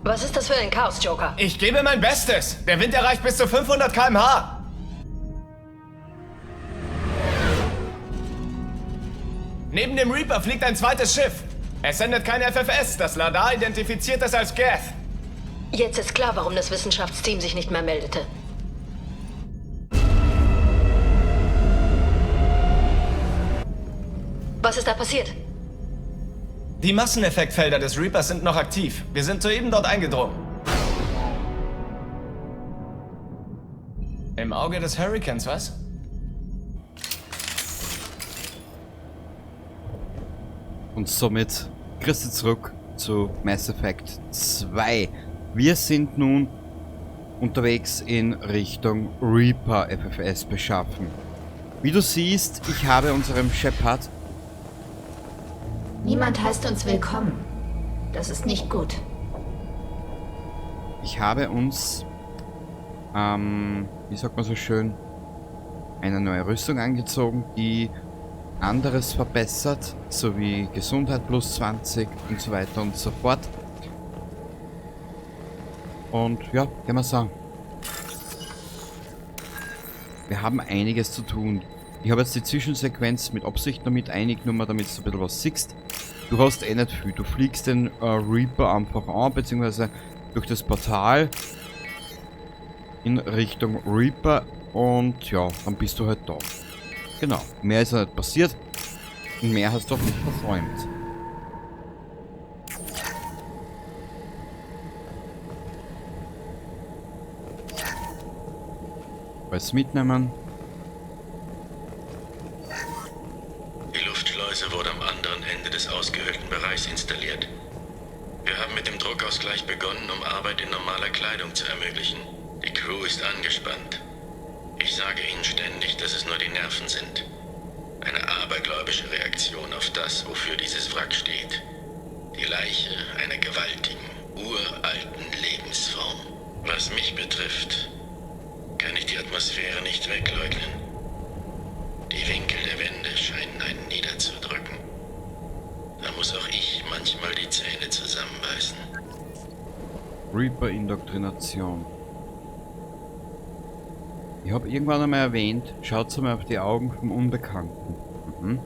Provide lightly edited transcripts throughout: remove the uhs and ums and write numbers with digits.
Was ist das für ein Chaos, Joker? Ich gebe mein Bestes. Der Wind erreicht bis zu 500 km/h. Neben dem Reaper fliegt ein zweites Schiff. Es sendet kein FFS. Das Ladar identifiziert es als Geth. Jetzt ist klar, warum das Wissenschaftsteam sich nicht mehr meldete. Was ist da passiert? Die Masseneffektfelder des Reapers sind noch aktiv. Wir sind soeben dort eingedrungen. Im Auge des Hurrikans, was? Und somit grüß dich zurück zu Mass Effect 2. Wir sind nun unterwegs in Richtung Reaper FFS beschaffen. Wie du siehst, ich habe unserem Shepard... Niemand heißt uns willkommen. Das ist nicht gut. Ich habe uns, wie sagt man so schön, eine neue Rüstung angezogen, die anderes verbessert, sowie Gesundheit plus 20 und so weiter und so fort. Und ja, kann man sagen. Wir haben einiges zu tun. Ich habe jetzt die Zwischensequenz mit Absicht noch mit eingenommen, damit du ein bisschen was siehst. Du hast eh nicht viel. Du fliegst den Reaper einfach an, beziehungsweise durch das Portal in Richtung Reaper und ja, dann bist du halt da. Genau, mehr ist ja nicht passiert und mehr hast du auch nicht versäumt. Alles mitnehmen. Die Luftschleuse wurde am anderen Ende des ausgehöhlten Bereichs installiert. Wir haben mit dem Druckausgleich begonnen, um Arbeit in normaler Kleidung zu ermöglichen. Die Crew ist angespannt. Ich sage ihnen ständig, dass es nur die Nerven sind. Eine abergläubische Reaktion auf das, wofür dieses Wrack steht. Die Leiche einer gewaltigen, uralten Lebensform. Was mich betrifft, kann ich die Atmosphäre nicht wegleugnen. Die Winkel der Wände scheinen einen niederzudrücken. Da muss auch ich manchmal die Zähne zusammenbeißen. Reaper-Indoktrination. Ich habe irgendwann einmal erwähnt, schaut einmal auf die Augen vom Unbekannten. Mhm.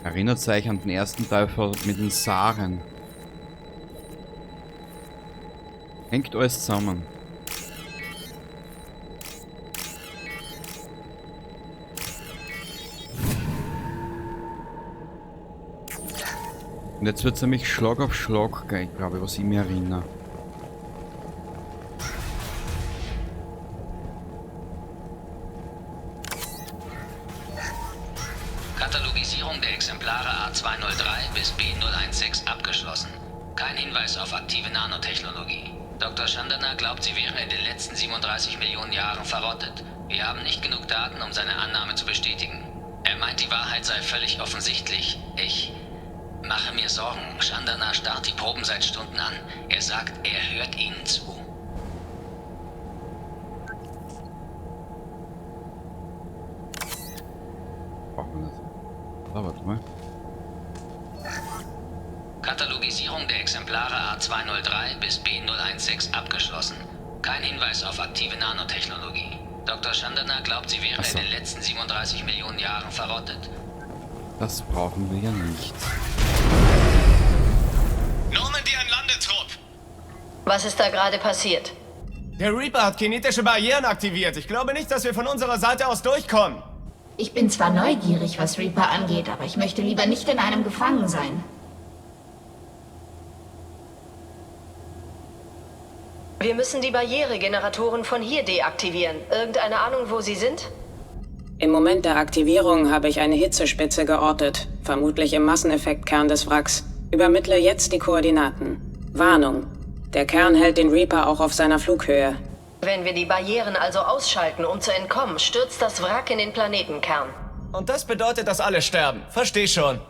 Erinnert euch an den ersten Teil mit den Saren. Hängt alles zusammen. Und jetzt wird's nämlich Schlag auf Schlag gehen, glaube ich, was ich mir erinnere. Katalogisierung der Exemplare A203 bis B016 abgeschlossen. Kein Hinweis auf aktive Nanotechnologie. Dr. Chandana glaubt, sie wären in den letzten 37 Millionen Jahren verrottet. Wir haben nicht genug Daten, um seine Annahme zu bestätigen. Er meint, die Wahrheit sei völlig offensichtlich. Ich mache mir Sorgen. Chandana starrt die Proben seit Stunden an. Er sagt, er hört ihnen zu. Braucht man das? Da, warte mal. Katalogisierung der Exemplare A203 bis B016 abgeschlossen. Kein Hinweis auf aktive Nanotechnologie. Dr. Chandana glaubt, sie wären so. in den letzten 37 Millionen Jahren verrottet. Das brauchen wir ja nicht. Normandy, ein Landetrupp! Was ist da gerade passiert? Der Reaper hat kinetische Barrieren aktiviert. Ich glaube nicht, dass wir von unserer Seite aus durchkommen. Ich bin zwar neugierig, was Reaper angeht, aber ich möchte lieber nicht in einem gefangen sein. Wir müssen die Barrieregeneratoren von hier deaktivieren. Irgendeine Ahnung, wo sie sind? Im Moment der Aktivierung habe ich eine Hitzespitze geortet, vermutlich im Masseneffektkern des Wracks. Übermittle jetzt die Koordinaten. Warnung. Der Kern hält den Reaper auch auf seiner Flughöhe. Wenn wir die Barrieren also ausschalten, um zu entkommen, stürzt das Wrack in den Planetenkern. Und das bedeutet, dass alle sterben. Versteh schon.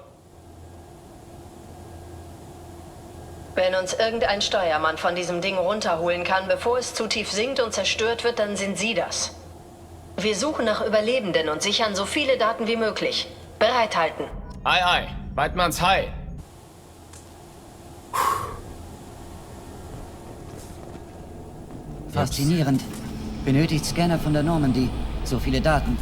Wenn uns irgendein Steuermann von diesem Ding runterholen kann, bevor es zu tief sinkt und zerstört wird, dann sind Sie das. Wir suchen nach Überlebenden und sichern so viele Daten wie möglich. Bereithalten. Ei, ei. Weidmanns Hai. Faszinierend. Benötigt Scanner von der Normandy. So viele Daten.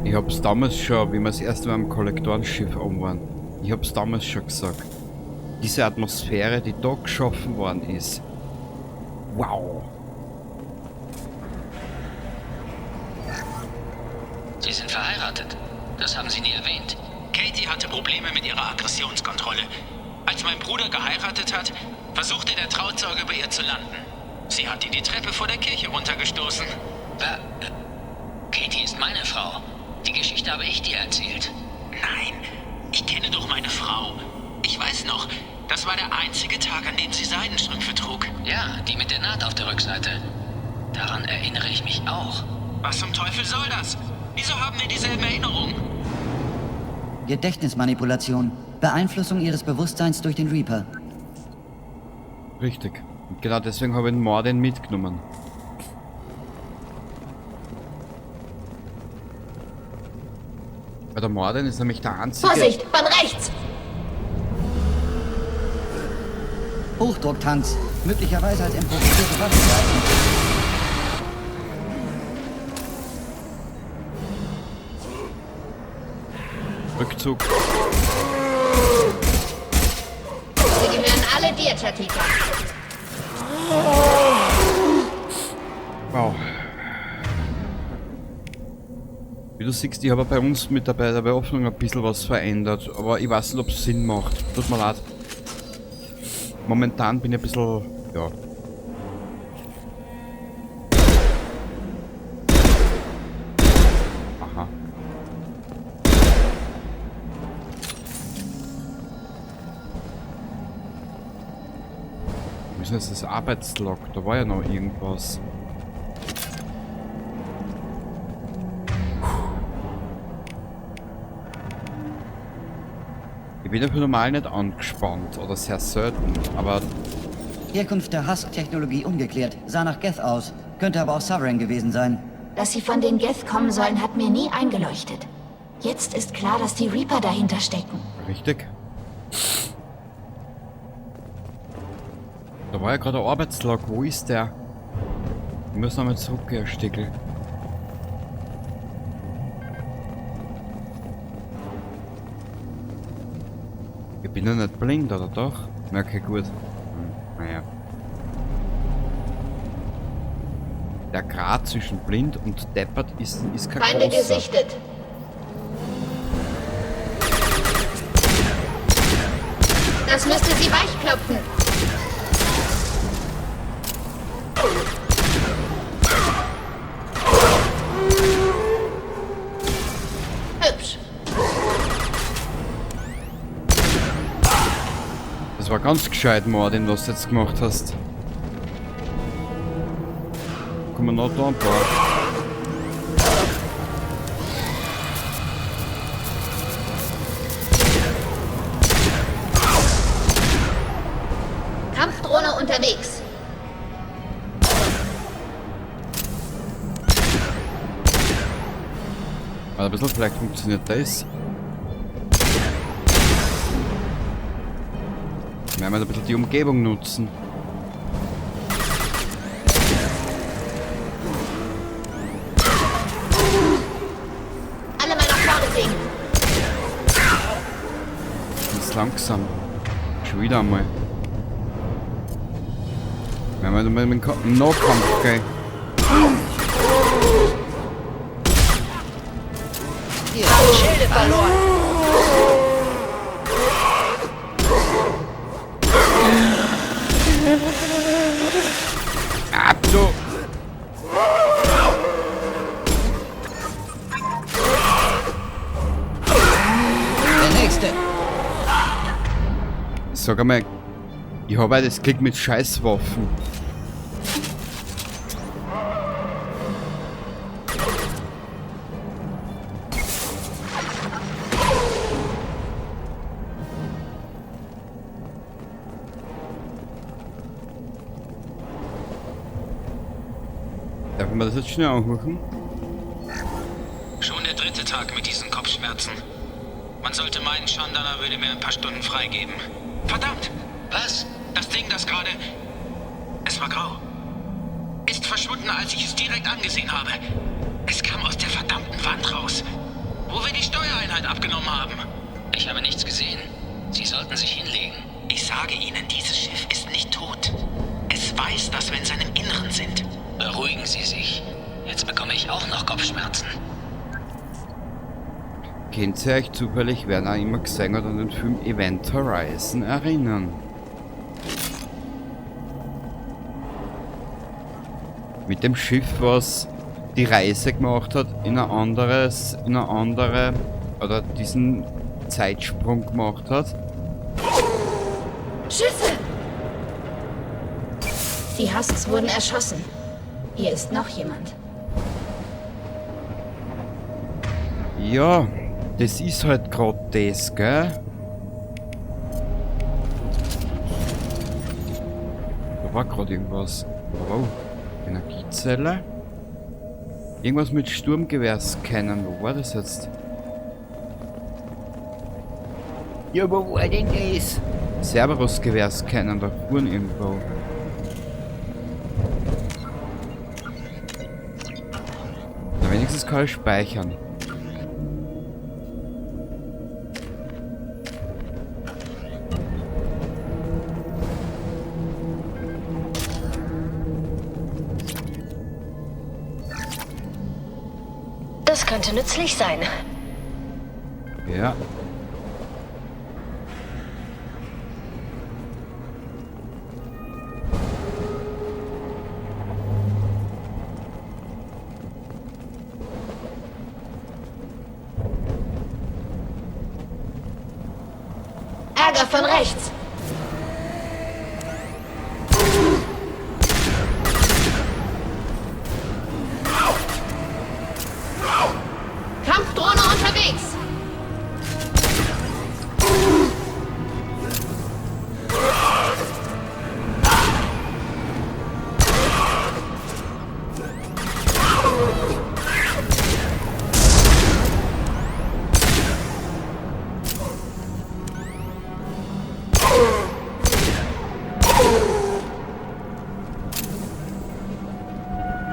Ich hab's damals schon, wie wir das erste Mal am Kollektorenschiff oben waren, ich hab's damals schon gesagt. Diese Atmosphäre, die da geschaffen worden ist. Wow. Sie sind verheiratet. Das haben Sie nie erwähnt. Katie hatte Probleme mit ihrer Aggressionskontrolle. Als mein Bruder geheiratet hat, versuchte der Trauzeuge bei ihr zu landen. Sie hat ihn die Treppe vor der Kirche runtergestoßen. Katie ist meine Frau. Die Geschichte habe ich dir erzählt. Nein, ich kenne doch meine Frau. Ich weiß noch, das war der einzige Tag, an dem sie Seidenstrümpfe trug. Ja, die mit der Naht auf der Rückseite. Daran erinnere ich mich auch. Was zum Teufel soll das? Wieso haben wir dieselben Erinnerungen? Gedächtnismanipulation. Beeinflussung ihres Bewusstseins durch den Reaper. Richtig. Und genau deswegen habe ich den Mordin mitgenommen. Weil der Mordin ist nämlich der einzige... Vorsicht, von rechts! Hochdrucktanks. Möglicherweise als improvisierte Waffe geeignet. Rückzug. Sie gehören alle dir, Chatita. Wow. Wie du siehst, ich habe bei uns mit der, bei der Beöffnung ein bisschen was verändert, aber ich weiß nicht, ob es Sinn macht. Tut mir leid. Momentan bin ich ein bisschen, ja. Aha. Wir müssen jetzt das Arbeitslog, da war ja noch irgendwas. Ich bin dafür normal nicht angespannt oder sehr selten, aber... Herkunft der Husk-Technologie ungeklärt, sah nach Geth aus, könnte aber auch Sovereign gewesen sein. Dass sie von den Geth kommen sollen, hat mir nie eingeleuchtet. Jetzt ist klar, dass die Reaper dahinter stecken. Richtig. Da war ja gerade der Arbeitslog, wo ist der? Wir müssen nochmal zurückgehen, Stickel. Ich bin ja nicht blind, oder doch? Okay, gut. Naja. Der Grad zwischen blind und deppert ist kein Feinde großer. gesichtet. Das müsste sie weichklopfen. Hübsch. Das war ganz gescheit, Mordin, was du jetzt gemacht hast. Kommen wir noch da ein paar. Kampfdrohne unterwegs. Warte ein bisschen, vielleicht funktioniert das. Wir werden ein bisschen die Umgebung nutzen. Alle mal nach vorne fliegen. Ganz langsam. Schon wieder einmal. Wenn wir mit dem Nahkampf gehen. Haben Schilde verloren. Ab, du! Der nächste! Sag einmal, ich habe das Klick mit Scheißwaffen. Darf man das jetzt schnell anhuchen? Schon der dritte Tag mit diesen Kopfschmerzen. Man sollte meinen, Chandana würde mir ein paar Stunden freigeben. Verdammt! Was? Das Ding, das gerade... war grau. Ist verschwunden, als ich es direkt angesehen habe. Es kam aus der verdammten Wand raus, wo wir die Steuereinheit abgenommen haben. Ich habe nichts gesehen. Sie sollten sich hinlegen. Ich sage Ihnen, dieses Schiff ist nicht tot. Es weiß, dass wir in seinem Inneren sind. Beruhigen Sie sich. Jetzt bekomme ich auch noch Kopfschmerzen. Kennt ihr euch zufällig, wer da immer gesehen hat, an den Film Event Horizon erinnern? Mit dem Schiff, was die Reise gemacht hat, in ein anderes, in eine andere, oder diesen Zeitsprung gemacht hat. Schüsse! Die Husks wurden erschossen. Hier ist noch jemand. Ja, das ist halt grad das, gell? Da war grad irgendwas. Wow, Energiezelle. Irgendwas mit Sturmgewehr scannen. Wo war das jetzt? Ja, wo war denn das? Cerberus-Gewehr scannen, da fuhren irgendwo. Na, wenigstens kann ich speichern. Das könnte nützlich sein. Ja. Ärger von rechts. Kampfdrohne unterwegs.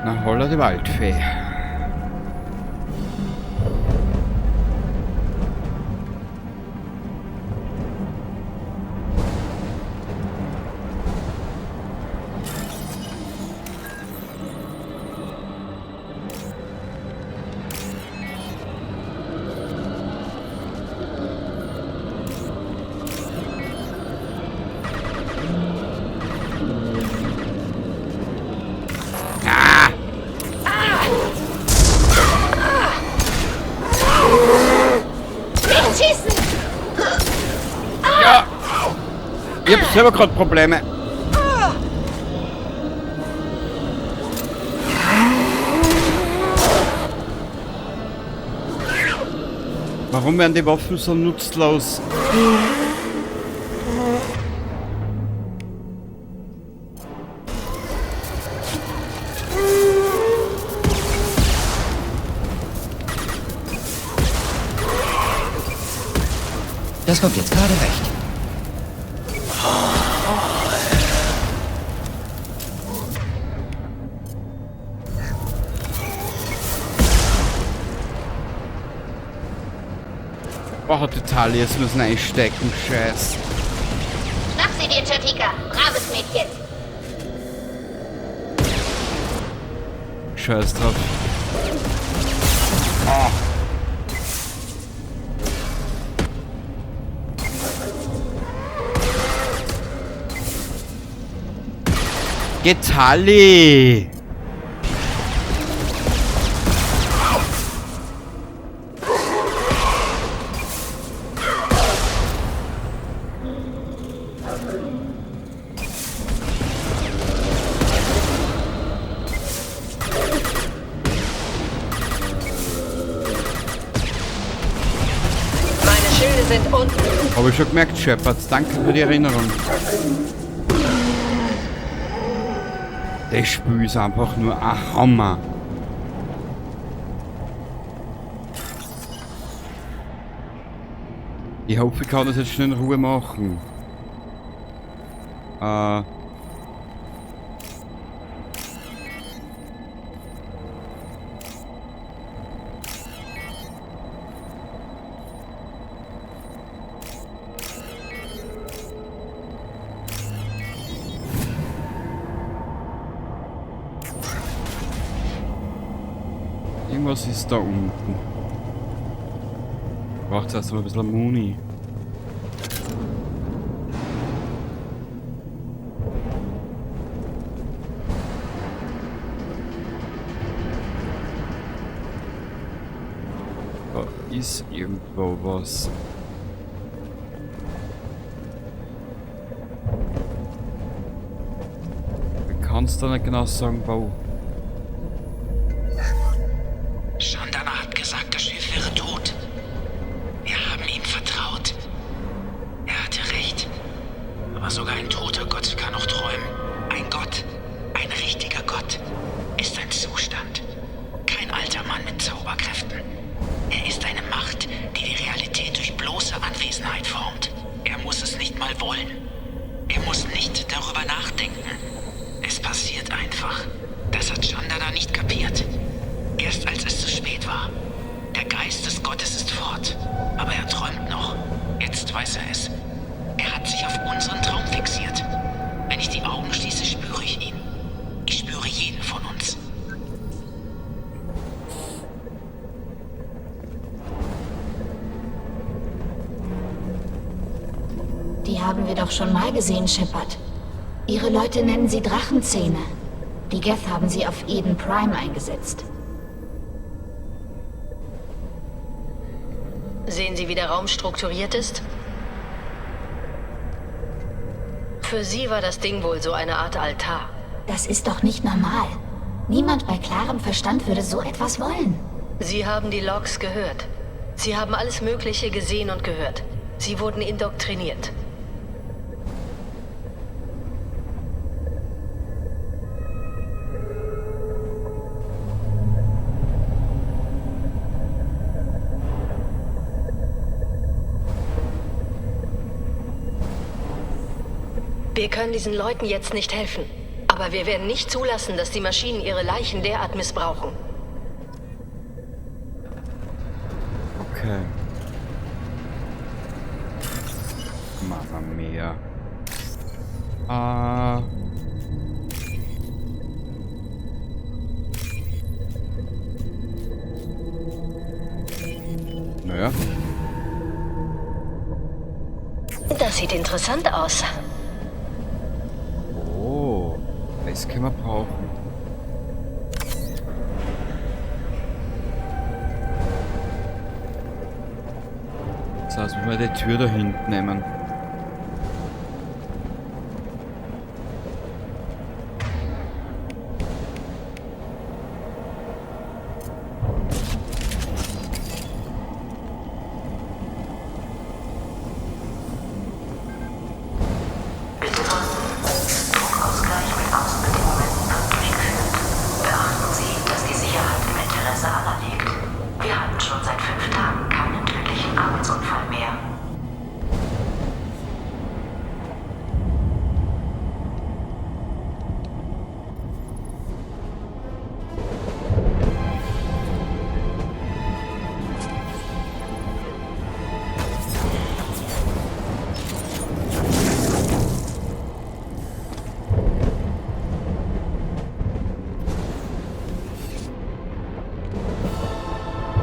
Na, holla die Waldfee. Ich hab selber grad Probleme. Warum werden die Waffen so nutzlos? Das kommt jetzt gerade recht. Boah, hat die Tali jetzt müssen einstecken, Scheiß. Schnapp sie dir, Chatika. Braves Mädchen. Scheiß drauf. Oh. Getali! Meine Schilde sind unten. Habe ich schon gemerkt, Shepard. Danke für die Erinnerung. Das Spiel ist einfach nur ein Hammer. Ich hoffe, ich kann das jetzt schnell in Ruhe machen. Irgendwas ist da unten. Braucht erst mal ein bisschen Muni. Da ist irgendwo was. Ich kann's da nicht genau sagen, wo. Shandana hat gesagt, das Schiff wäre tot. Wir haben ihm vertraut. Er hatte recht. Aber sogar ein toter Gott kann noch träumen. Ein Gott, ein richtiger Gott, ist ein Zustand. Kein alter Mann mit Zauberkräften. Er ist eine Macht, die die Realität durch bloße Anwesenheit formt. Er muss es nicht mal wollen. Er muss nicht darüber nachdenken. Es passiert einfach. Das hat Shandana nicht kapiert. Erst als es zu spät war. Der Geist des Gottes ist fort. Aber er träumt noch. Jetzt weiß er es. Er hat sich auf unseren Traum fixiert. Wenn ich die Augen schließe, spüre ich ihn. Ich spüre jeden von uns. Die haben wir doch schon mal gesehen, Shepard. Ihre Leute nennen sie Drachenzähne. Die Geth haben sie auf Eden Prime eingesetzt. Sehen Sie, wie der Raum strukturiert ist? Für sie war das Ding wohl so eine Art Altar. Das ist doch nicht normal. Niemand bei klarem Verstand würde so etwas wollen. Sie haben die Logs gehört. Sie haben alles Mögliche gesehen und gehört. Sie wurden indoktriniert. Wir können diesen Leuten jetzt nicht helfen. Aber wir werden nicht zulassen, dass die Maschinen ihre Leichen derart missbrauchen. Okay. Mama mia. Naja. Das sieht interessant aus. Oh, das können wir brauchen. So, jetzt müssen wir die Tür da hinten nehmen.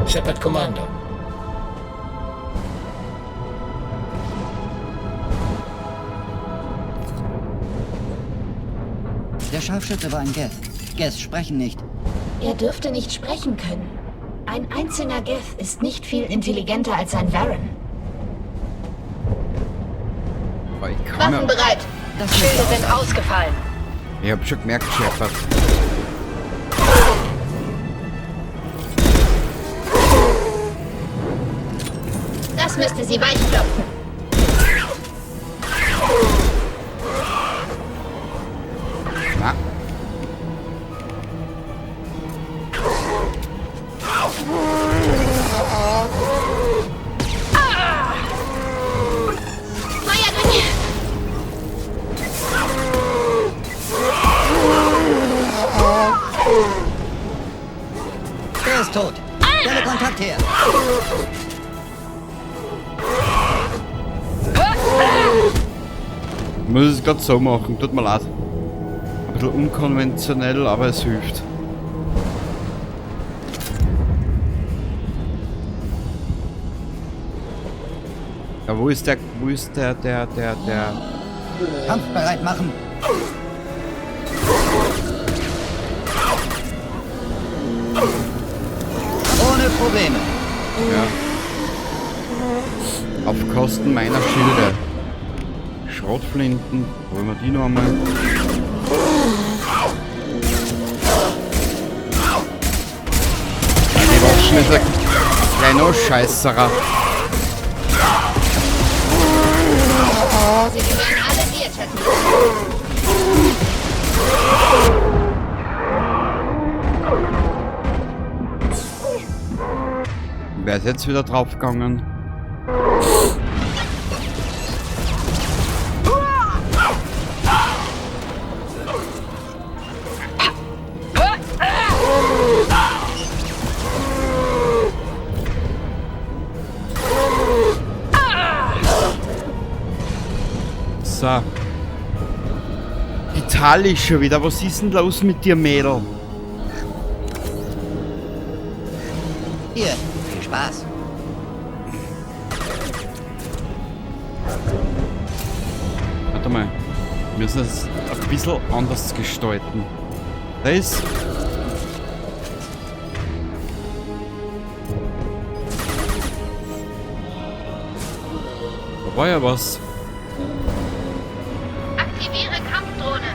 Shepard Commander. Der Scharfschütze war ein Geth. Geth sprechen nicht. Er dürfte nicht sprechen können. Ein einzelner Geth ist nicht viel intelligenter als ein Varen. Waffen bereit! Schilde sind ausgefallen. Ich hab schon gemerkt, Shepard. Das müsste sie weichklopfen. Na. Feuer durch! Der ist tot. Stelle Kontakt her. Ich muss es grad so machen, tut mir leid. Ein bisschen unkonventionell, aber es hilft. Ja, wo ist der... Wo ist der... Kampf bereit machen! Ohne Probleme! Ja. Auf Kosten meiner Schilde. Schrotflinten. Holen wir die noch einmal. Die Waffen ist ein kleiner Scheißerer. Sie gehören alle dir, Chatty. Wer ist jetzt wieder draufgegangen? So. Die Tali schon wieder. Was ist denn los mit dir, Mädel? Hier, viel Spaß. Warte mal. Wir müssen das ein bisschen anders gestalten. Da ist... Da war ja was. Aktiviere Kampfdrohne.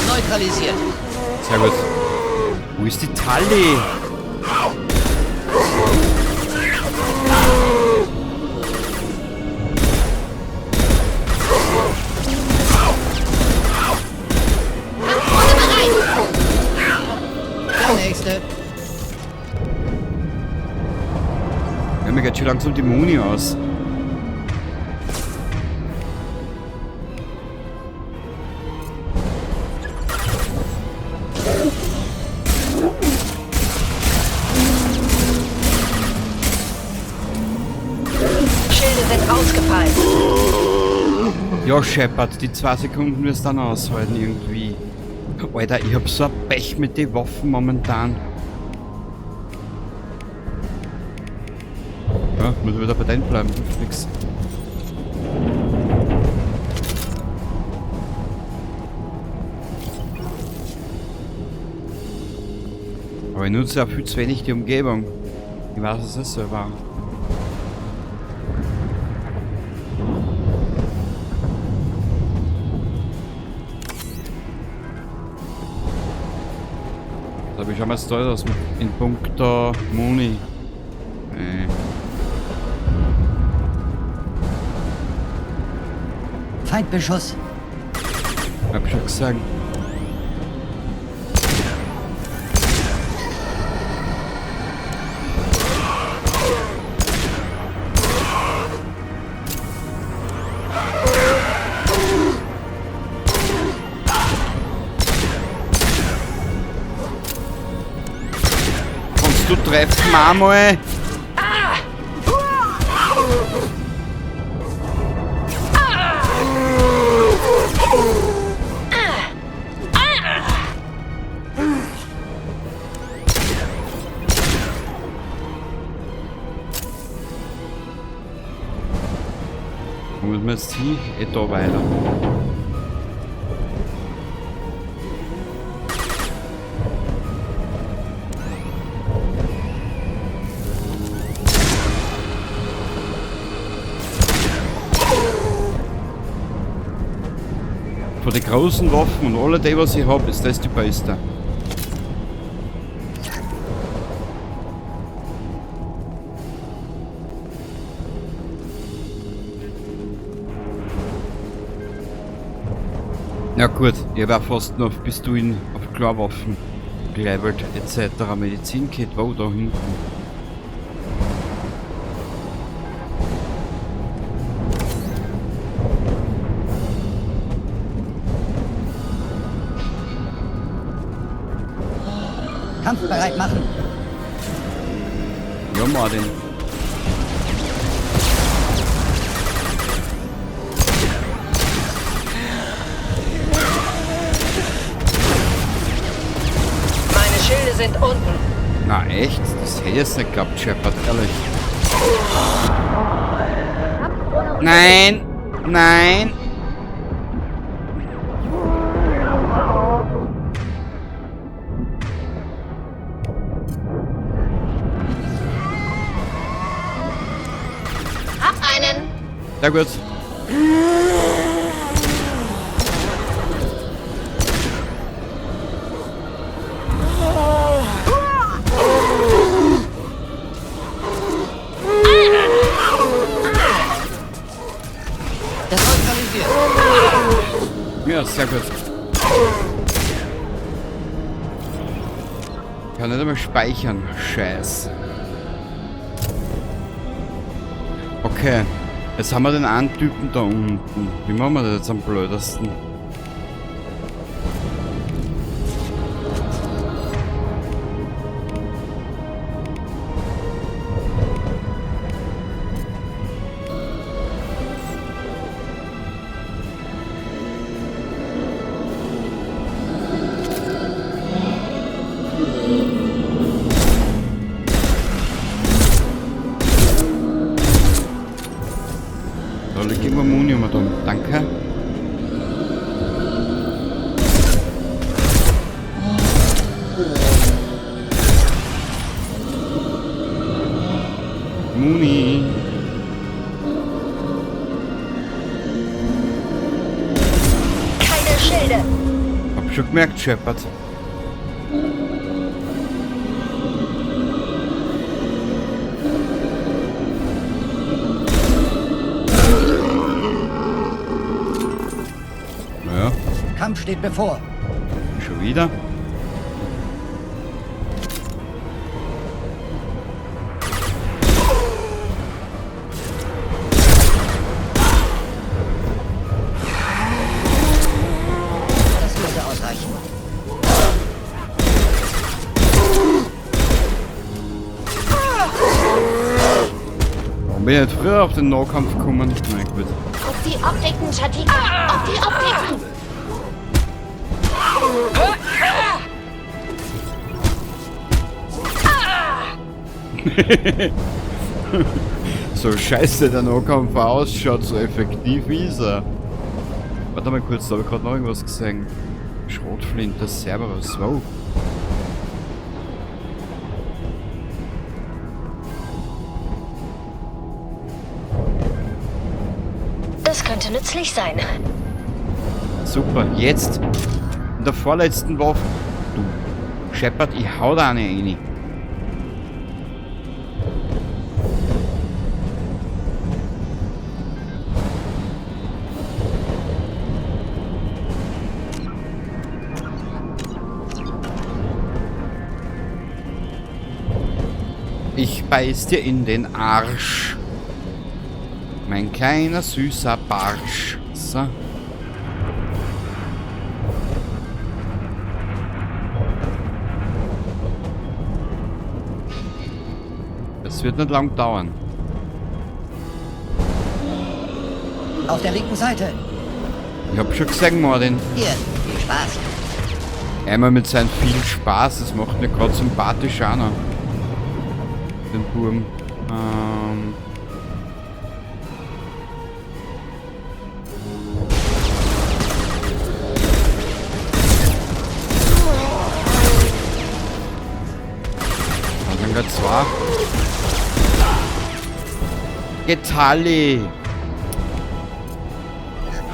Neutralisiert. Sehr gut. Wo ist die Tali? Kampfdrohne bereit! Der nächste. Ja, mir geht schon langsam die Muni aus. Ja, Shepard, die 2 Sekunden wirst du dann aushalten irgendwie. Alter, ich hab so ein Pech mit den Waffen momentan. Ja, muss wieder bei denen bleiben, hilft nix. Aber ich nutze ja viel zu wenig die Umgebung. Ich weiß, es ist selber. Wie schauen wir jetzt da aus in puncto Muni? Nee. Feindbeschuss. Hab schon gesagt. Du treffen einmal. Wo müssen wir jetzt hin? Eh da weiter. Von den großen Waffen und alle die, was ich hab, ist das die beste. Ja gut, ich war fast noch bis du ihn auf Klarwaffen gelevelt etc. Medizinkit, wo da hinten? Kampf bereit machen. Ja, Martin. Meine Schilde sind unten. Na echt? Das hätte ich jetzt nicht geglaubt, Shepard, ehrlich. Nein! Nein! Hab einen! Sehr gut. Ja, sehr gut. Kann nicht einmal speichern. Scheiße. Okay. Jetzt haben wir den einen Typen da unten. Wie machen wir das jetzt am blödesten? Danke. Muni. Keine Schilde. Hab schon gemerkt, Shepard. Kampf steht bevor. Schon wieder? Das würde ausreichen. Warum bin ich nicht früher auf den Nahkampf gekommen? Nein, gut. Auf die Optiken, Chatika! Auf die Optiken! So scheiße der Nahkampf ausschaut, so effektiv ist er. Warte mal kurz, da habe ich gerade noch irgendwas gesehen. Schrotflinte, Cerberus, wow. Das könnte nützlich sein. Super, jetzt. In der vorletzten Waffe. Du, Shepard, ich hau da eine rein. Ich beiß dir in den Arsch. Mein kleiner süßer Barsch. So. Das wird nicht lang dauern. Auf der linken Seite. Ich hab schon gesehen, Martin. Hier, viel Spaß. Einmal mit seinem viel Spaß, das macht mir gerade sympathisch auch noch. Den Burm. Da sind gerade zwei. Getali!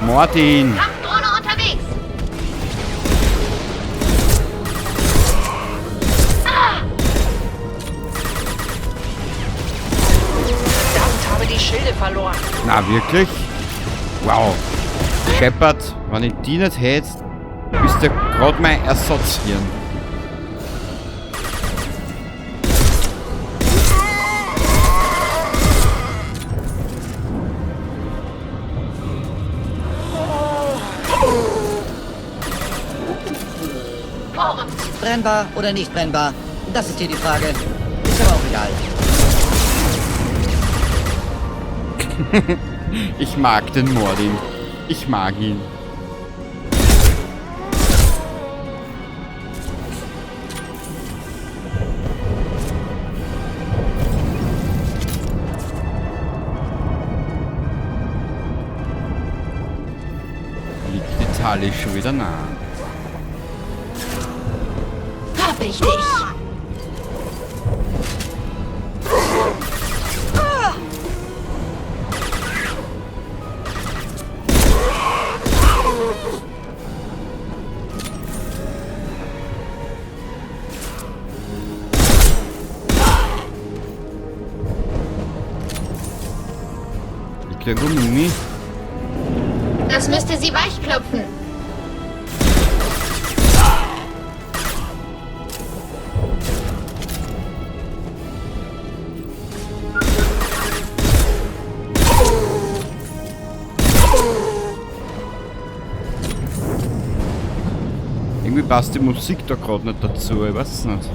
Martin! Kampfdrohne unterwegs! Ah! Verdammt, habe die Schilde verloren. Na, wirklich? Wow. Shepard, wenn ich die nicht hätte, bist du gerade mein Ersatzhirn. Brennbar oder nicht brennbar? Das ist hier die Frage. Ist aber auch egal. Ich mag den Mordin. Ich mag ihn. Liegt die Tali schon wieder nah. Hab ich dich! Liegt irgendwo Muni? Das müsste sie weichklopfen. Irgendwie passt die Musik da gerade nicht dazu, ich weiß es nicht.